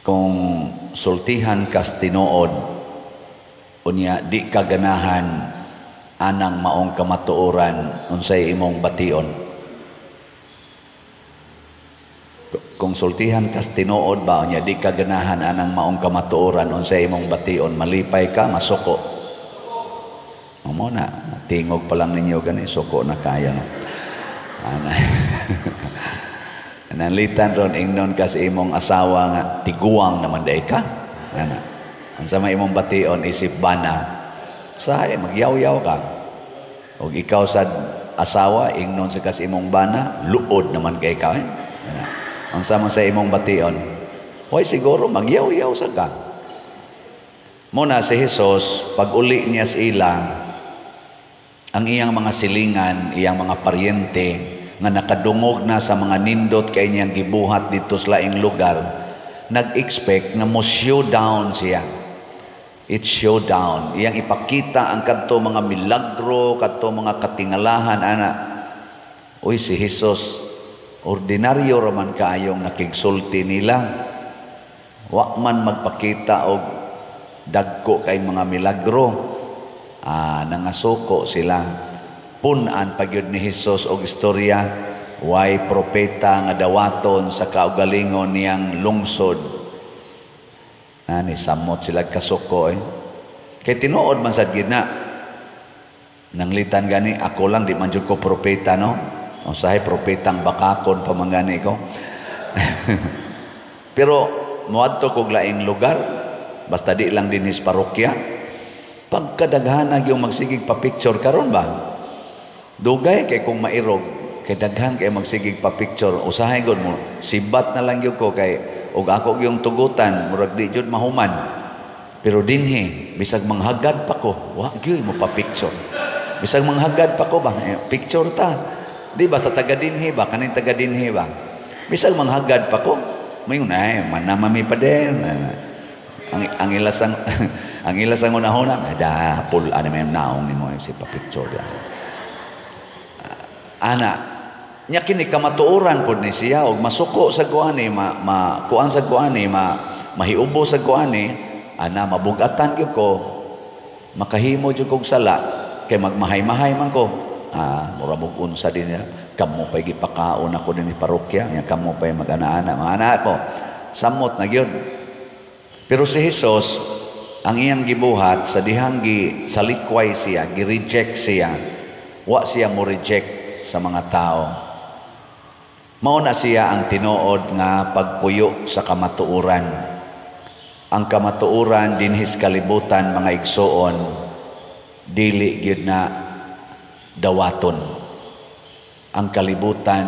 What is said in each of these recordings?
Kung sultihan kas tinuod, unya di ka ganahan anang maong kamatuoran, unsay imong bation? Kung sultihan kas tinuod ba, unya di ka ganahan anang maong kamatuoran, unsay imong bation? Malipay ka, masuko? Mo na, tingog pa lang ninyo gani, suko na kaya, no? Ana. Nanlitan ron ingnon ka sa imong asawa nga tiguang naman day ka. Ana. Unsa may imong bation isip bana? Usahay magyaw-yaw ka. Og ikaw sa asawa ingnon sa kas imong bana, luod naman kay ka. Eh? Ana. Unsa man sa imong bation? Hoy, siguro magyaw-yaw sa ka. Muna si Jesus, pag uli niya sa ila, ang iyang mga silingan, iyang mga paryente, nga nakadungog na sa mga nindot kay niyang gibuhat dito sa laing lugar, nag-expect nga mo show down siya. It show down. Iyang ipakita ang kadto mga milagro, kadto mga katingalahan, ana. Uy, si Jesus, ordinaryo raman kaayong nakigsulti nila. Wa man magpakita og dagko kay mga milagro. Nangasuko sila. Punan pagyud ni Jesus og istorya, way propeta nga dawaton sa kaugalingon niyang lungsod. Ani samot sila kasuko eh. Kay tinuod man sad gid na. Nanglitan gani ako lang, di man jud ko propeta, no. Usahay propetang bakakon pa man gani ko. Pero moadto kog laing lugar, basta di lang dinhi sa parokya. Pagkadaghanag yung magsigig pa picture karon ba? Dugay kay kung mairog, kay daghan kay magsigig pa picture. Usahay gud mo, sibat na lang gyud ko kay og ako gyung tugutan, murag di jud mahuman. Pero dinhi, bisag manghagad pa ko, wa gyud mo pa picture. Bisag manghagad pa ko ba, eh, picture ta. Di ba sa taga dinhi ba, kaning taga dinhi ba? Bisag manghagad pa ko, mayon ay manamami pa din. Ang ilasang ang ilasang unahona, da pul ani may naong nimo si pa picture dia. Ana, nya kini kamatuoran pod ni siya og masuko sa kuani, ma, ma kuan sa kuani, ma mahiubo sa kuani, ana mabugatan gyud ko, makahimo jud kog sala kay magmahay-mahay man ko. Mura mog unsa din niya, kamo pay gipakaon ako dinhi parokya, nya kamo pay mag-ana-ana, mga anak ko. Samot na gyud. Pero si Jesus, ang iyang gibuhat sa dihang gi salikway siya, gi-reject siya, wa siya mo reject sa mga tao. Mao na siya ang tinuod nga pagpuyo sa kamatuoran. Ang kamatuoran dinhi sa kalibutan, mga igsuon, dili gyud na dawaton. Ang kalibutan,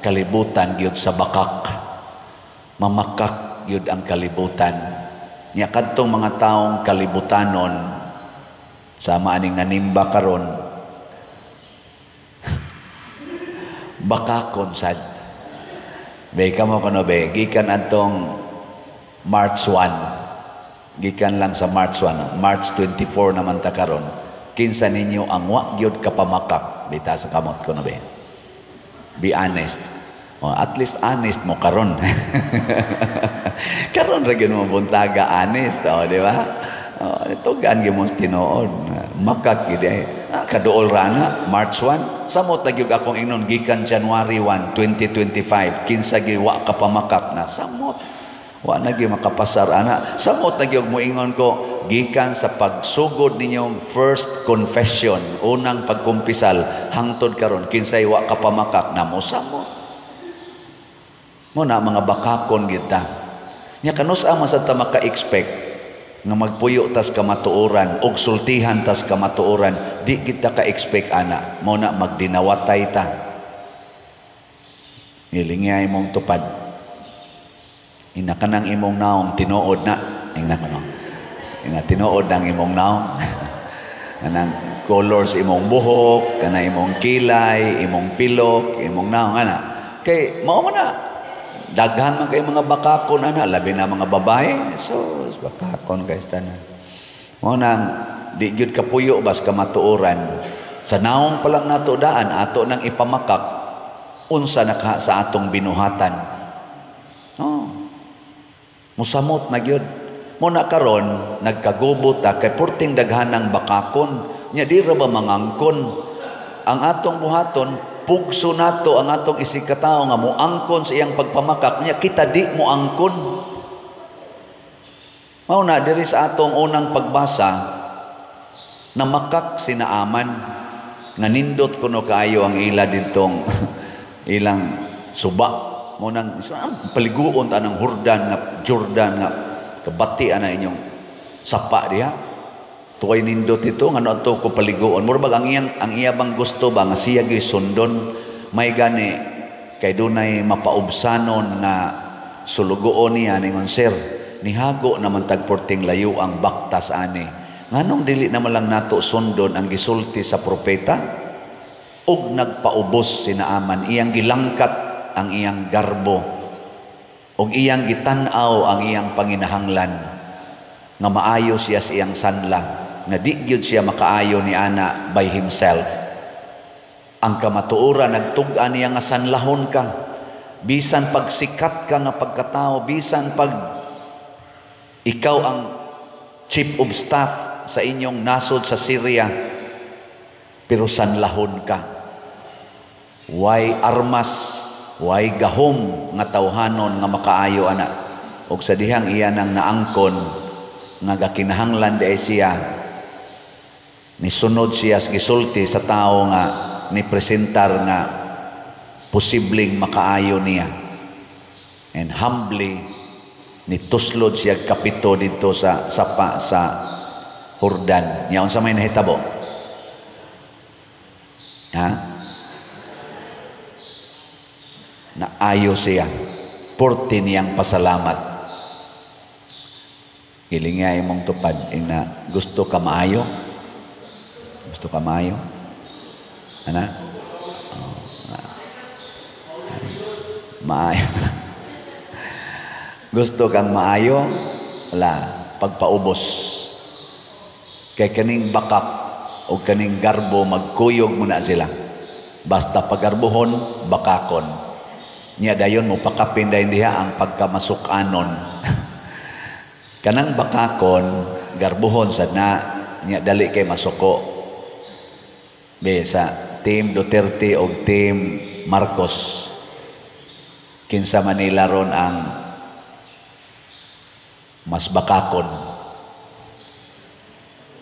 kalibutan gyud sa bakak. Mamakak gyud ang kalibutan. Nya kadtong mga taong kalibutanon, sama aning nanimba karon, bakakon sad. Be kamo kuno be, gikan adtong March 1. Gikan lang sa March 1, March 24 naman ta karon. Kinsa ninyo ang wa gyud kapamakak? Bita sa kamot kuno be. Be honest. Oh, at least honest mo karon. Karon ra gyud mo buntaga honest, oh, di ba? Oh, tugan gyud mo sa tinuod. Makak gyud eh. Kaduol ra na March 1. Samot na gyud akong ingnon gikan January 1, 2025. Kinsa gyud wa kapamakak na samot. Wa na gyud makapasar ana. Samot na gyud moingon ko gikan sa pagsugod ninyong first confession, unang pagkumpisal hangtod karon kinsay wa kapamakak na mo samot. Mo na mga bakakon gyud ta. Nya kanus-a man sad ta maka-expect nga magpuyo tas kamatuoran og sultihan tas kamatuoran, di kita ka-expect ana. Mo na magdinawatay ta. Nilingay imong tupad. Ina kanang imong naong tinuod na. Ina kano. Ina tinuod ang imong naong. Kanang colors imong buhok, kanang imong kilay, imong pilok, imong naong ana. Kay mao man na daghan man kay mga bakakon ana, labi na mga babae. So bakakon guys tanan. Mao nang di gyud kapuyo bas kamatuoran. Sa naong pa lang nato daan ato nang ipamakak unsa na ka sa atong binuhatan. Oh. Musamot na gyud. Mao na karon nagkagubo ta kay purting daghanang bakakon. Nya di ra ba mangangkon? Ang atong buhaton, pugso nato ang atong isigkatawo nga muangkon sa iyang pagpamakak, nya kita di muangkon. Mao na diri sa atong unang pagbasa, namakak si Naaman nga nindot kuno kaayo ang ila didtong ilang suba. Mao nang paliguon ta ng Jordan nga Jordan nga kabati ana inyong sapa diha. Tuway nindot ito ngano adto ko paliguon. Mura bag ang iya bang gusto ba nga siya gyud sundon, may gani kay dunay mapaubsanon nga sulugoon niya ningon, "Sir, nihago naman tag porting layo ang baktas ani. Nganong dili naman lang nato sundon ang gisulti sa propeta?" Ug nagpaubos si Naaman, iyang gilangkat ang iyang garbo ug iyang gitan-aw ang iyang panginahanglan nga maayo siya sa iyang sanla, nga di gyud siya makaayo ni ana by himself. Ang kamatuoran nagtug-an niya nga sanlahon ka, bisan pagsikat ka nga pagkatao, bisan pag ikaw ang chief of staff sa inyong nasod sa Syria, pero sanlahon ka. Way armas, way gahom nga tawhanon nga makaayo ana. Og sa dihang iya nang naangkon nga gakinahanglan di siya, nisunod siya sa gisulti sa tao nga ni presentar nga posibleng makaayo niya. And humbly nituslod siya kapito didto sa sapa sa Jordan. Nya unsa may nahitabo? Ha? Naayo siya. Porte niyang pasalamat. Gilinga imong tupad ina, gusto ka maayo? Gusto ka maayo? Ana? Oh, maayo. Gusto kang maayo? Wala, pagpaubos. Kay kaning bakak o kaning garbo magkuyog muna sila. Basta pagarbohon, bakakon. Nya dayon mo pakapin dayon diha ang pagkamasukanon. Kanang bakakon, garbohon sad na, nya dali kay masuko. Be sa Team Duterte og Team Marcos, kinsa man nila ron ang mas bakakon?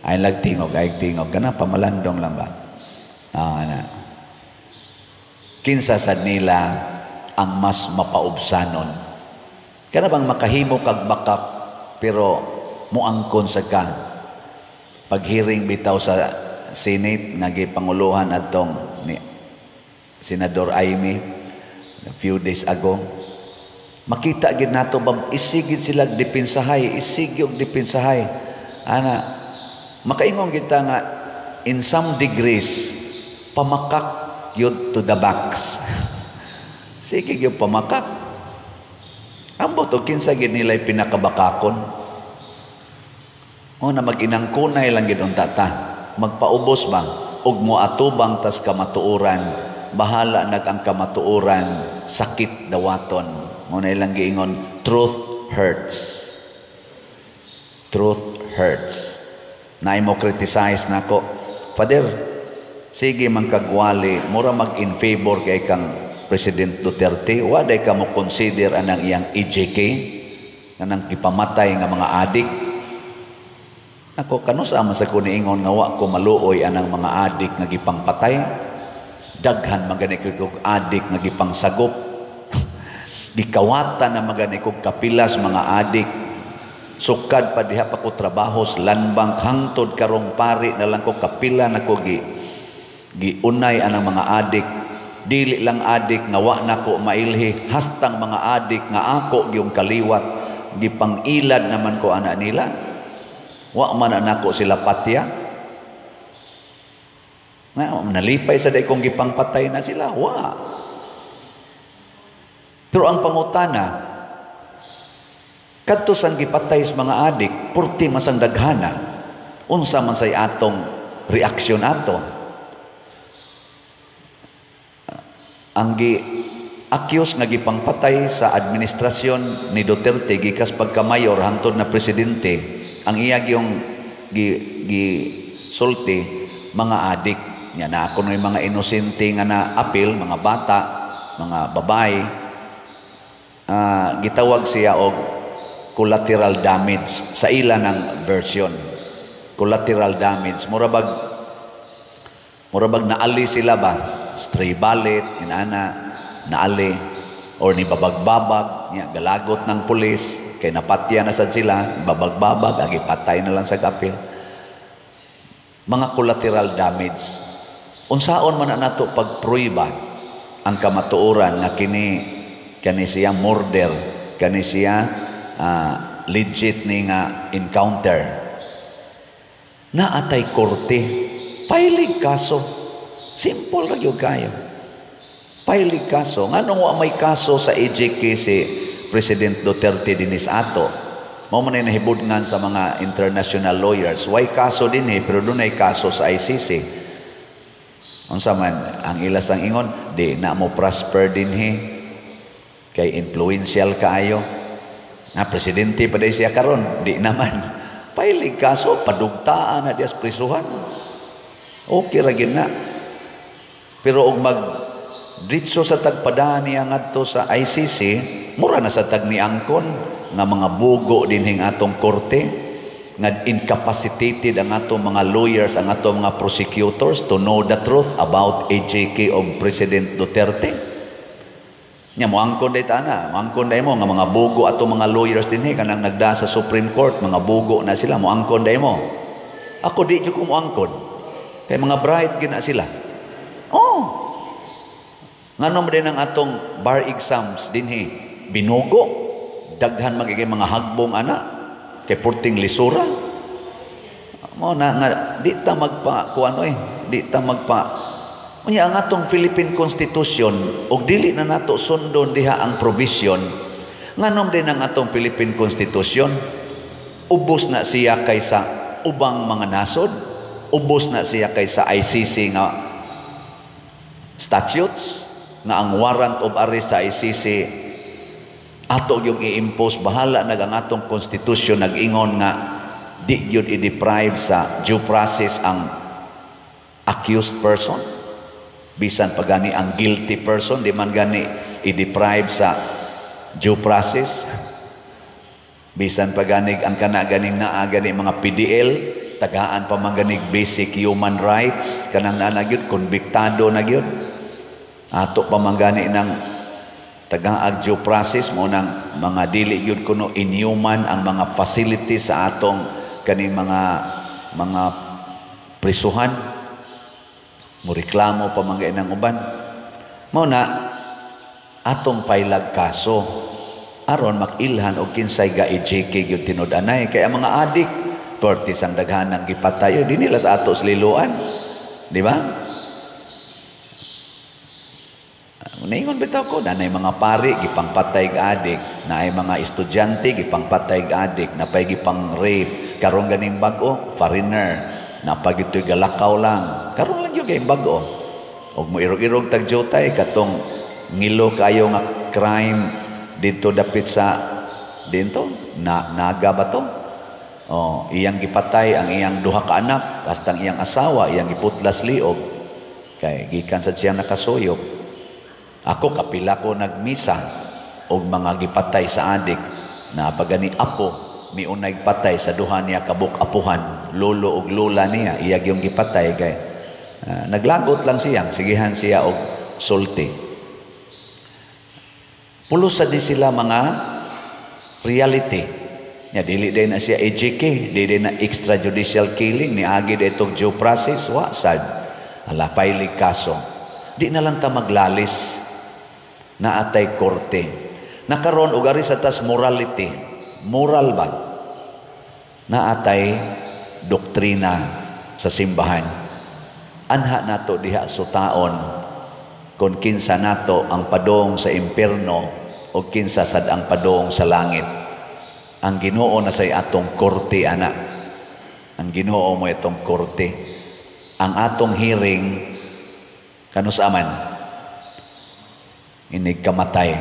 Ay lag tingog, ay tingog kana, pamalandong lang ba? Ah, ana. Kinsa sad nila ang mas mapaubsanon? Kana bang makahimo kag bakak pero muangkon sa ka? Paghiring bitaw sa Senate nga gipanguluhan adtong ni Senador Imee a few days ago, makita gid nato ba isigid sila depensahay, isig og depensahay ana. Makaingon kita nga in some degrees pamakak gyud to the box. Sige gyud pamakak. Ambot og kinsa gid nila pinakabakakon. O na mag-inangkunay lang gid unta ta. Magpaubos ba og moatubang tas kamatuoran, bahala nag ang kamatuoran sakit dawaton. Mo na ilang giingon, "Truth hurts." Truth hurts. Naay mo criticize nako, "Father, sige man kagwali, mura mag in favor kay kang President Duterte, waday ka mo consider anang iyang EJK kanang gipamatay nga mga adik." Ako, kanus-a man sa ko niingon nga wa ko maluoy anang mga adik nga gipangpatay? Daghan man gani kog adik nga gipangsagop. Gikawatan na man gani kog kapilas mga adik. Sukad pa diha pa ko trabaho sa Land Bank hangtod karong pari na lang ko, kapila na ko giunay anang mga adik. Dili lang adik nga wa nako mailhi, hastang mga adik nga ako gyung kaliwat, gipang-ilad naman ko ana nila. Wa man nako sila patya. Nga nalipay sa day kong gipangpatay na sila, wa. Pero ang pangutana, kadto sang gipatay sa mga adik, purti masang daghana. Unsa man say atong reaksyon ato? Ang gi accused nga gipangpatay sa administrasyon ni Duterte gikas pagka-mayor hangtod na presidente, ang iya gyung gi, gi sulti mga adik nya na kuno mga inosente nga na apil, mga bata, mga babae, gitawag siya og collateral damage sa ila ng version. Collateral damage, mura bag naali sila ba, stray bullet inana, naali or ni babagbabag nya, galagot ng pulis kay napatya na sad sila, babagbabag, agi patay na lang sa kapil, mga collateral damage. Unsaon man na nato pagpruiba ang kamatuoran nga kini kani siya murder, kani siya legit ni nga encounter? Naatay korte, file kaso. Simple ra gyud kayo, file kaso. Nganong wa may kaso sa EJK si President Duterte dinis ato? Mao man ay nahibudngan sa mga international lawyers. Way kaso dinhi pero dunay kaso sa ICC. Unsa man ang ilasang ingon, di na mo prosper dinhi kay influential kaayo na presidente pa siya karon. Di naman, file kaso, padugtaan na dias prisuhan, okay ra gyud na. Pero og mag diretso sa tagpadani ngadto sa ICC, mura na sa tag niangkon nga mga bugo dinhing atong korte, nga incapacitated ang atong mga lawyers, ang atong mga prosecutors to know the truth about EJK og President Duterte. Nya moangkon day tana, moangkon day mo nga mga bugo atong mga lawyers dinhi, kanang nagda sa Supreme Court, mga bugo na sila, moangkon day mo. Ako, di jud ko moangkon. Kay mga bright gina sila. Oh. Ngano man din ang atong bar exams dinhi binugo, daghan magiging mga hagbong ana kay purting lisura mo na nga di ta magpa kuano eh, di ta magpa. Unya ang atong Philippine Constitution, og dili na nato sundon diha ang provision, nganom din ang atong Philippine Constitution, ubos na siya kaysa ubang mga nasod, ubos na siya kaysa ICC nga statutes, nga ang warrant of arrest sa ICC ato yung i-impose, bahala nag ang atong constitution nag-ingon nga di gyud i-deprive sa due process ang accused person, bisan pa gani ang guilty person, di man gani i-deprive sa due process, bisan pa gani ang kana ganing naa gani mga PDL, tagaan pa man ganig basic human rights, kanang naa na gyud, konbiktado na gyud, ato pa man gani ng tagaag due process mo nang mga dili gyud kuno inhuman ang mga facilities sa atong kaning mga prisuhan. Mo reklamo pa man ng uban. Mao na atong pailag kaso aron makilhan og kinsay ga EJK gyud tinud-anay, kay ang mga adik pertis ang daghanang gipatay di nila sa ato sa liloan, di ba? Ningon bitaw ko, nanay mga pari gipangpatay og adik, naay mga estudyante gipangpatay og adik, napay gipang rape, karon ganing bag-o, foreigner, napay gitoy galakaw lang. Karon lang gyud kay bag-o. Og mo irog-irog tag jutay katong ngilo kayo nga crime dito dapit sa dito na Naga ba to? Oh, iyang gipatay ang iyang duha ka anak, hastang iyang asawa, iyang giputlas liog kay gikan sa siya nakasuyop. Ako kapila ko nagmisa og mga gipatay sa adik na pagani apo miunay patay sa duha niya kabuk apuhan, lolo og lola niya iya gyung gipatay kay naglagot lang siyang sigihan siya og sulti. Pulos sa di sila mga reality. Nya dili day na siya EJK, dili na extrajudicial killing, niagi daytog due process, wa sad. Ala, pailig kaso. Di na lang ta maglalis, naatay korte. Nakaron og ari sa tas morality. Moral ba? Naatay doktrina sa simbahan. Anha nato diha sutaon kung kinsa nato ang padong sa impierno o kinsa sad ang padong sa langit. Ang Ginoo na say atong korte ana. Ang Ginoo mo itong korte. Ang atong hearing kanus aman? Inig kamatay.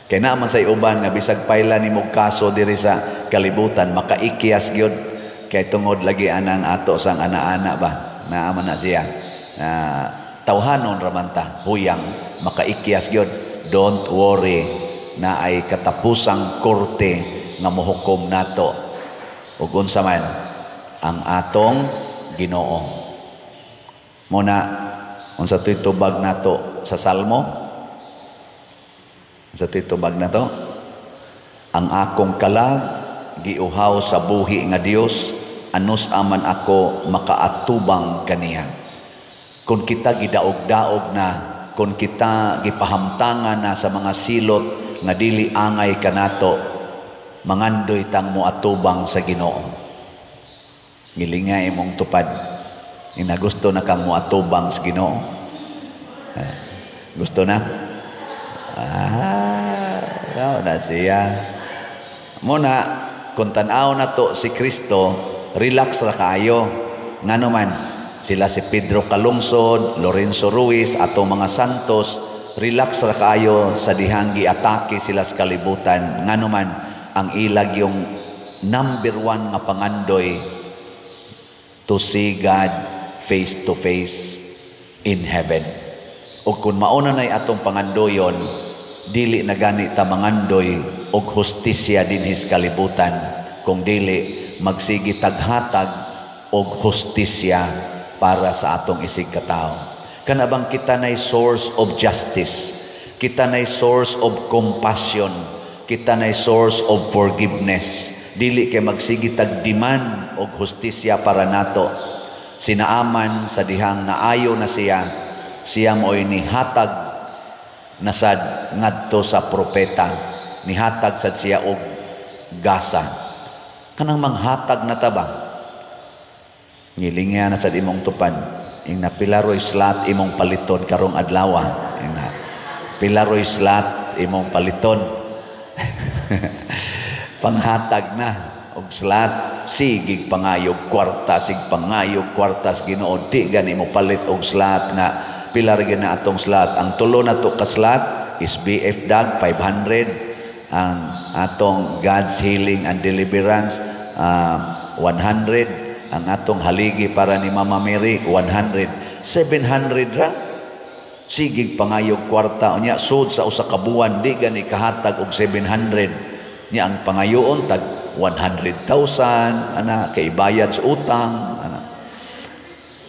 Kay naa man say uban nga bisag payla nimo kaso diri sa kalibutan, makaikyas gyud kay tungod lagi anang ato sang ana-ana ba. Naa man na siya. Tawhanon ra man ta, huyang makaikyas gyud. Don't worry, na ay katapusang korte nga mohukom nato. Ug unsa man ang atong Ginoo. Muna unsa to'y tubag nato sa Salmo? Unsa to'y tubag nato? Ang akong kalag giuhaw sa buhi nga Dios, anus aman ako makaatubang kaniya. Kung kita gidaog-daog na, kung kita gipahamtangan na sa mga silot nga dili angay kanato, mangandoy tang moatubang sa Ginoo. Gilinga imong tupad. Ina gusto na kang moatubang sa Ginoo. Gusto na? Ah, na siya. Muna, kung tan-aw na to si Kristo, relax ra kaayo. Ngano man, sila si Pedro Calungsod, Lorenzo Ruiz, atong mga santos, relax ra kaayo sa dihang giatake sila sa kalibutan. Ngano man, ang ilag yung number one nga pangandoy, to see God face to face in heaven. O kung mauna na'y atong pangandoyon, dili na gani ta mangandoy og hustisya dinhi sa kalibutan, kung dili magsigi taghatag og hustisya para sa atong isig katawo. Kana bang kita nay source of justice, kita nay source of compassion, kita nay source of forgiveness. Dili kay magsigi tag demand og hustisya para nato. Sinaaman sa dihang naayo na siya, siya mo'y nihatag na sad ngadto sa propeta. Nihatag sad siya og gasa. Kanang manghatag na ta ba? Ngilingya na sad imong tupad. Ing napila roy slot imong paliton karong adlaw. Ing na pila roy slot imong paliton. Panghatag na og slot, sigig pangayog kwarta, sig pangayog kwarta sa Ginoo, di gani mo palit og slot nga pila ra na atong slot. Ang tulo na to ka slot is BF Dag 500, ang atong God's Healing and Deliverance 100, ang atong haligi para ni Mama Mary 100, 700 ra. Sigig pangayog kwarta, unya sud sa usa ka buwan di gani kahatag og 700. Nya ang pangayoon tag 100,000 ana kay bayad sa utang ana.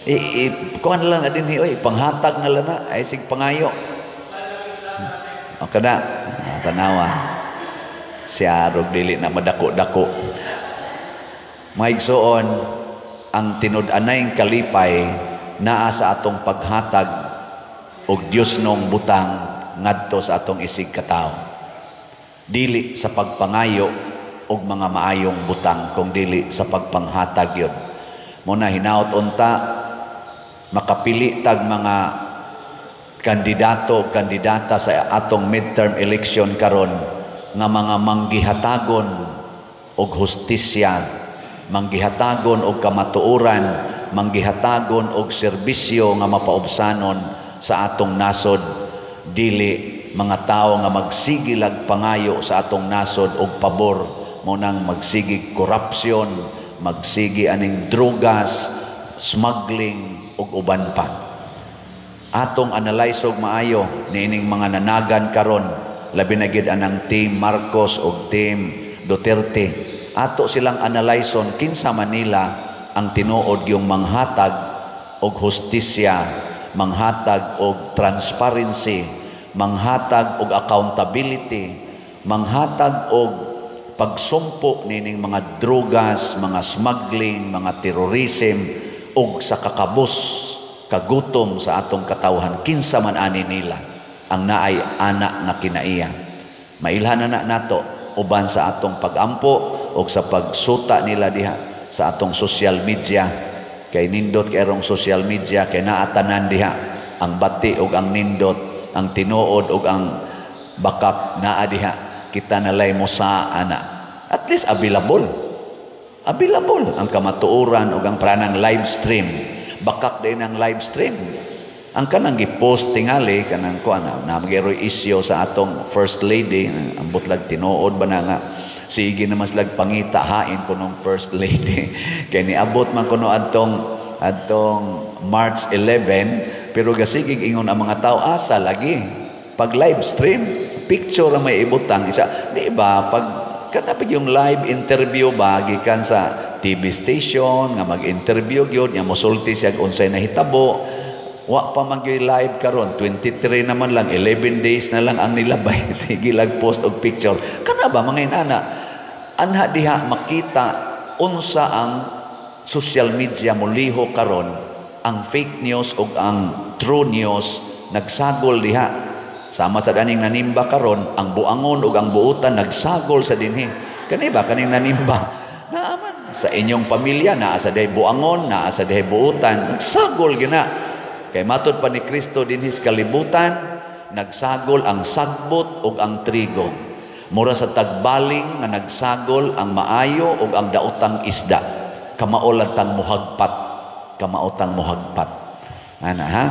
I kuan lang na dinhi oy, panghatag na lang na ay sig pangayo. O kada tanawa siya rog dili na madako-dako. Maigsoon, ang tinud-anay kalipay naa sa atong paghatag og Dios nong butang ngadto sa atong isig katawo. Dili sa pagpangayo og mga maayong butang, kung dili sa pagpanghatag yun. Muna hinaot unta makapili tag mga kandidato kandidata sa atong midterm election karon nga mga manggihatagon og hustisya, manggihatagon og kamatuoran, manggihatagon og serbisyo nga mapaubsanon sa atong nasod, dili mga tao nga magsigilag pangayo sa atong nasod og pabor mo nang magsigi korupsyon, magsigi aning drugas, smuggling ug uban pa. Atong analyze og maayo niining mga nanagan karon, labi na gid anang Team Marcos ug Team Duterte. Ato silang analyson kinsa man nila ang tinuod yung manghatag og hustisya, manghatag og transparency, manghatag og accountability, manghatag og pagsumpo nining mga drugas, mga smuggling, mga terrorism og sa kakabos, kagutom sa atong katawhan. Kinsa man ani nila ang naay ana nga kinaiya. Mailhan na nato uban sa atong pagampo og sa pagsuta nila diha sa atong social media, kay nindot kay erong social media, kay naatanan diha ang bati og ang nindot, ang tinuod og ang bakak naa diha. Kita nalay mo sa ana, at least available available ang kamatuoran og ang pranang live stream. Bakak din ang live stream. Ang kanang gi-post tingali kanang kuan na magyaro issue sa atong first lady, ambot lag tinuod ba na nga sige naman sila pangita hain kunong first lady kay niabot man kuno adtong March 11, pero gasigig ingon ang mga tao, asa lagi pag live stream, picture ang may ibutang isa, di ba? Pag kana yung live interview ba gikan sa TV station nga mag-interview gyud nga mosulti siya unsay nahitabo. Wa pa man gyud live karon, 23 naman lang, 11 days na lang ang nilabay. Sige lag post og picture. Kana ba mga inana? Anha diha makita unsa ang social media muliho karon, ang fake news ug ang true news nagsagol diha. Sama sa daning nanimba karon, ang buangon ug ang buutan nagsagol sa dinhi. Kani ba kaning nanimba? Naaman sa inyong pamilya, naa sa dihay buangon, naa sa dihay buutan, nagsagol gina. Kay matod pa ni Kristo dinhi sa kalibutan, nagsagol ang sagbot ug ang trigo. Mura sa tagbaling nga nagsagol ang maayo ug ang daotang isda. Kamao lang tang muhagpat. Kamao tang muhagpat. Ana ha?